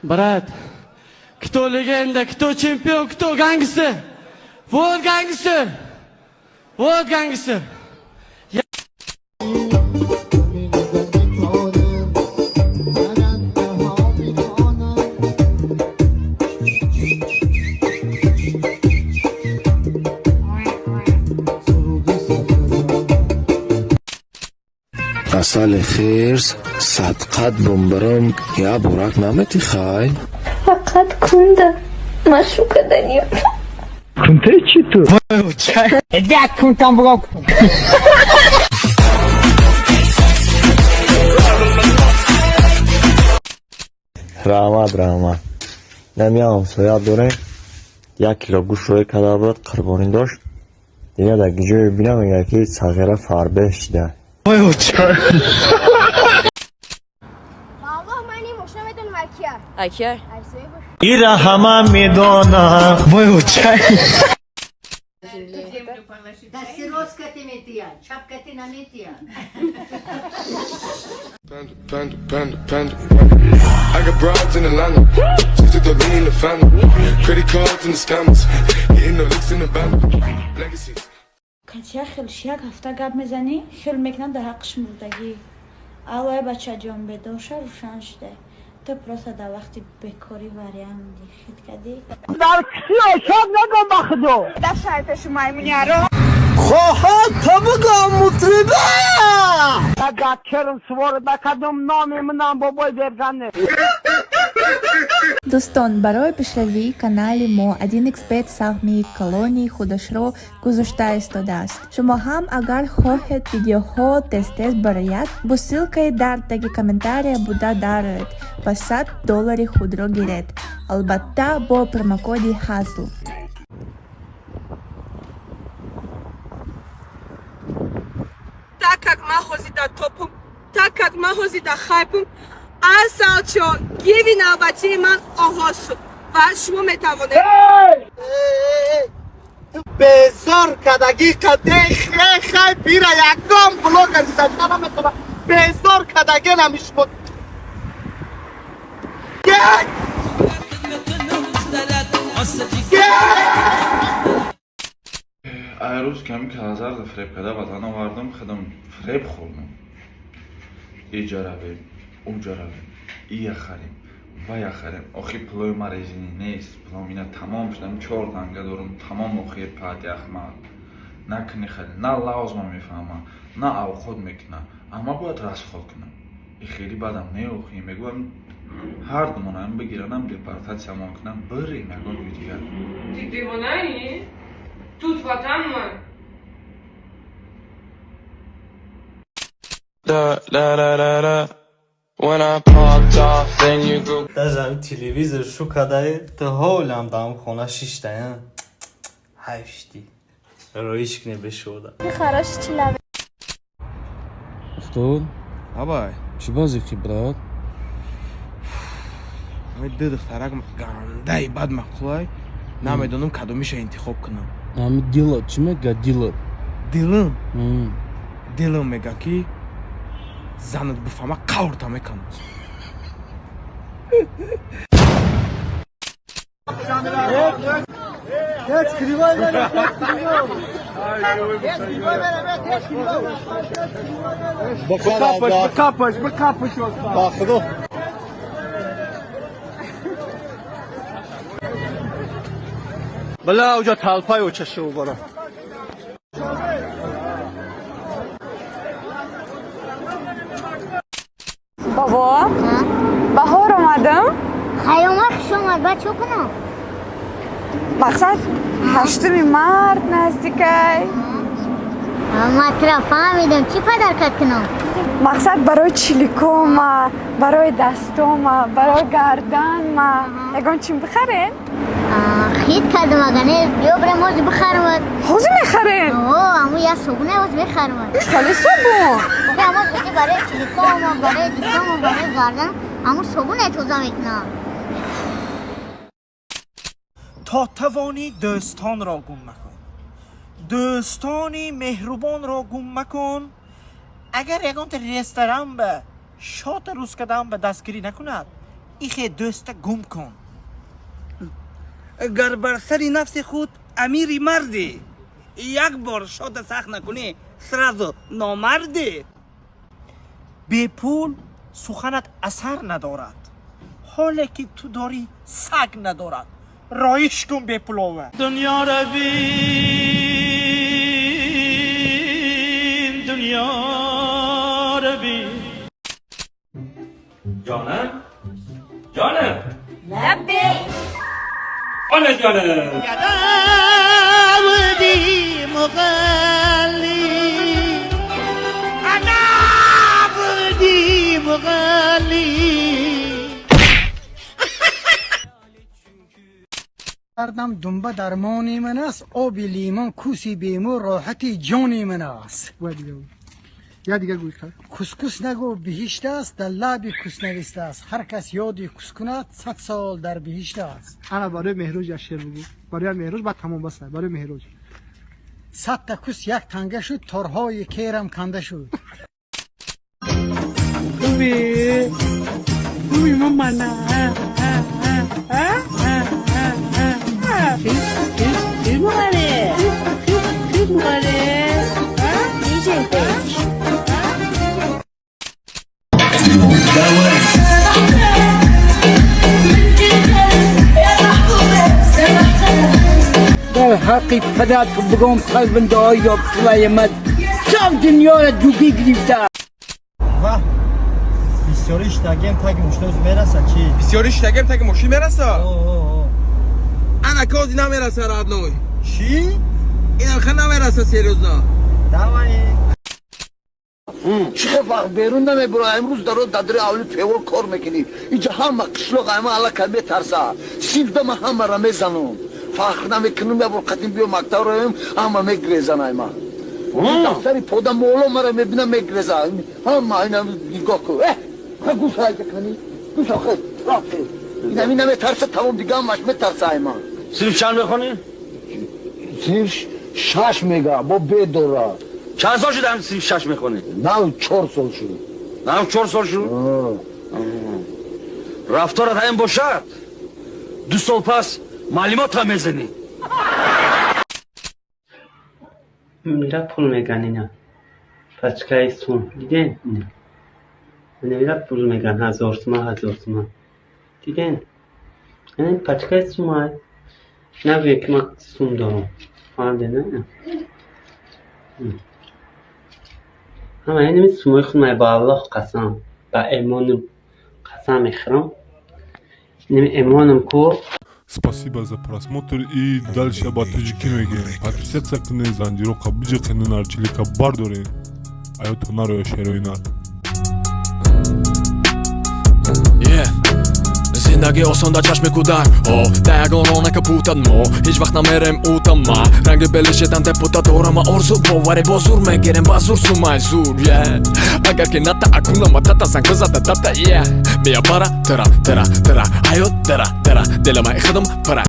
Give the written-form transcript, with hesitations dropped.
Брат, кто легенда, кто чемпион, кто гангстер? Вот гангстер! Вот гангстер! Асали хирс садқат бумбарам я бурак наметихай. Фақат кунда машукаданим. Кунте чи ту? Як кунтам бугам. Раҳмат, раҳмат. Намия ҳамсоя дорем, 1 кило гӯшт рӯй карда буд, қурбонӣ дошт. Дига дар ҷое бинам, мегӯяд, ки сағира фарбеҳ шида. Валлоҳ, ман ин мошина медонам, акия. Акия? Ира ҳама медонам. Вой, чай. Дасти рост кати метиян, чап кати наметиян. Panda, panda, panda, panda. I got broads in Atlanta. Just took the lean in the family. Credit cards and the scammers. Hitting the licks in the bando. Legacies. Катя хелш як ҳафта гап мезанӣ, хел мекунад дар ҳаққиш мурдагӣ. Аллои, бачаҷон, бедорша, рӯшан шуда. Ту просто дар вақти бекорӣ вариант хит кардӣ. Дар кси ошоб нагом, ба худо. Хоҳад та бугам мутриба. Агар керм суворд накардум, номи манам бобои бергане. Дӯстон, барои пешравии канали мо 1xBet саҳми калони худашро гузошта истодааст. Шумо ҳам агар хоҳед, видеоҳо тез-тез барояд, бо ссылкаи дар таги комментария буда дароед ва 100 доллари худро гиред. Албатта, бо промокоди ҳазл. Так как ман ҳозир дар топум, так как ман ҳозир дар хайпум, асалчо гиви навбатии ман оғоз шуд ва шумо метавонед. Безор кадаги қаде хай пира ягон блога зидашта наметона. Безор кадаге намишмод. Як! Як! Ай рӯз ками калазарда фиреб карда ватан овардам, худам фиреб хӯрдам. Иҷа равем, уҷа равем, ия харем, вая харем. Охи пулои ма резинӣ нест, пулом ина тамом шудам, чор танга дорум, тамом. Охир пати ахмад накунӣ хеле на лавзма мефаҳма, на авход мекуна, ама бояд расход кунам. И хеле бадам не, охи мегӯям, ҳар думонам бигиранам, депортатсиямон кунам, бирем ягон ҷои дигар. Ти девонаи? Тут ватан ман. Da, da, da, da, da. When I popped off, then you go. Даже ҳами телевизор шу кадаи, ту ҳолам дар хона шиштая. Ҳайф шидӣ. Роиш кне бешода. Хороший человек. Кто? Абай. Чӣ базихи, брат? Ҳами ду духтарак гандаи бад маъқулай, намедонам кадомиша интихоб кунам. Ами дила чӣ мега, дила? Дилам, дилам мега, ки занат бифаҳма, қаврта мекунам. Тез кривой мене, тез кривой. Тез кривой мене, тез кривой. Бикапаш, бикапаш, бикапаш. Ба худо. Бля, уҷа толпай очашу бара. Бобо, баҳор омадам. Хайома, хуш омад, баъд чо кунам? Мақсад, 8-уми март наздикай. Ман тура фаҳмидам, чӣ подарка кунам? Мақсад, барои чиликома, барои дастома, барои гарданма ягон чим бихарем. Хит кардам, ага не, биё бирем, ҳозир бихарам. Ҳозир мехарем? О, аму як собуна ҳозир мехарам. Хеле собун? Охи, аммо гуфти барои чиликома, барои дастама, барои гардан аму собуна тоза мекунам. То тавонӣ, дӯстонро гум макун, дӯстони меҳрубонро гум макун. Агар ягонта ресторан ба шота рӯз кадан ба дастгирӣ накунад. Ихе дӯста гум кун. Гар бар сари нафси худ амири мардӣ, як бор шода сахт накунӣ, сразу номардӣ. Бепул суханат асар надорад, ҳоле ки ту дорӣ, саг надорад. Роиш кун бепулова. Дунёро бин, дунёро бин. Ҷонам, ҷонам. Лаббей. Она, ҷонам. بودی مغلی، انا بودی مغلی. دردم دنبه درمانی من است، آبی لیمان کوسی بیمو راحتی جانی من است. یا دیگه گوش. کسکس نگو بهشت است، در لب کس نویسته است. هر کس یادی کس کند، 100 سال در بهشت است. انا برای مهروج یک شعر بگو، برای مهروج. بعد تمام، بس برای مهروج. 100 تا کس یک تنگه شد، تارهای کیرم کنده شد. خوبی خوبی مامان. خیلی مغره، خیلی مغره. DJ Page. در حقی پدرت بگم قلب دعای یا قیامت چم دنیا را دوگی گرفته. Ва бисёри штагем таги мошиноз мераса чӣ? Бисёри штагем таги мошин мераса? Ана кози намераса, родной. Чӣ? Ин намераса, серьёзно. Давай. Чӣ вақт берун намебура? Имрӯз даро дадри авли певор кор мекунӣ. Инҷа ҳама қишлоқ ама аллака метарса. Синфда ма ҳамара мезанам, фахр намекунам. Ябор қадим биё мактаб роем, ҳама мегрезан. Айма дафтари пода моло мара мебина, мегреза ҳама. Ина нигоҳ кун, э гӯша кани, гӯша рафте. Инами наметарса, тамом, дига ҳамаш метарса айма. Синф чанд мехонӣ? Синф шаш мега бо бедора. Чанд сол шуд синф шаш мехонӣ? Нав 4 сол шуд. Нав 4 сол шуд. Рафторат ҳамин бошад, 2 сол пас маълумотро мезанӣ. Мира пул меган, ина пачкаи сум диден, ина мира пул меган, 1000 сума, 1000 сума диден, ин пачкаи сума. Нагӯе ки ман сум дорам, фаҳмидед? Ҳама инами сумои худмай. Ба Аллоҳ қасам, ба эмоним қасам мехӯрам, инами эмонам ку. Спасибо за просмотр и дальше ба тоҷикӣ мегӯем. Подписаться кунед, занҷироқа биҷиқенед, нарчилика бардоред. Аёто нароя шерои нар. Yeah. Зиндагӣ осон дар чашми кӯдак. О да ягон рона капутад, мо ҳеҷ вақт намерем утама. Ранги белишедан депутат дорама, орзу боваре бо зур мегирем, ба зур сумай зур. Yeah. Агар ки ната акунама тата занг бизада дата. Yeah. Мия бара тара тара тара ҳаёт дара дара диламай худам пара.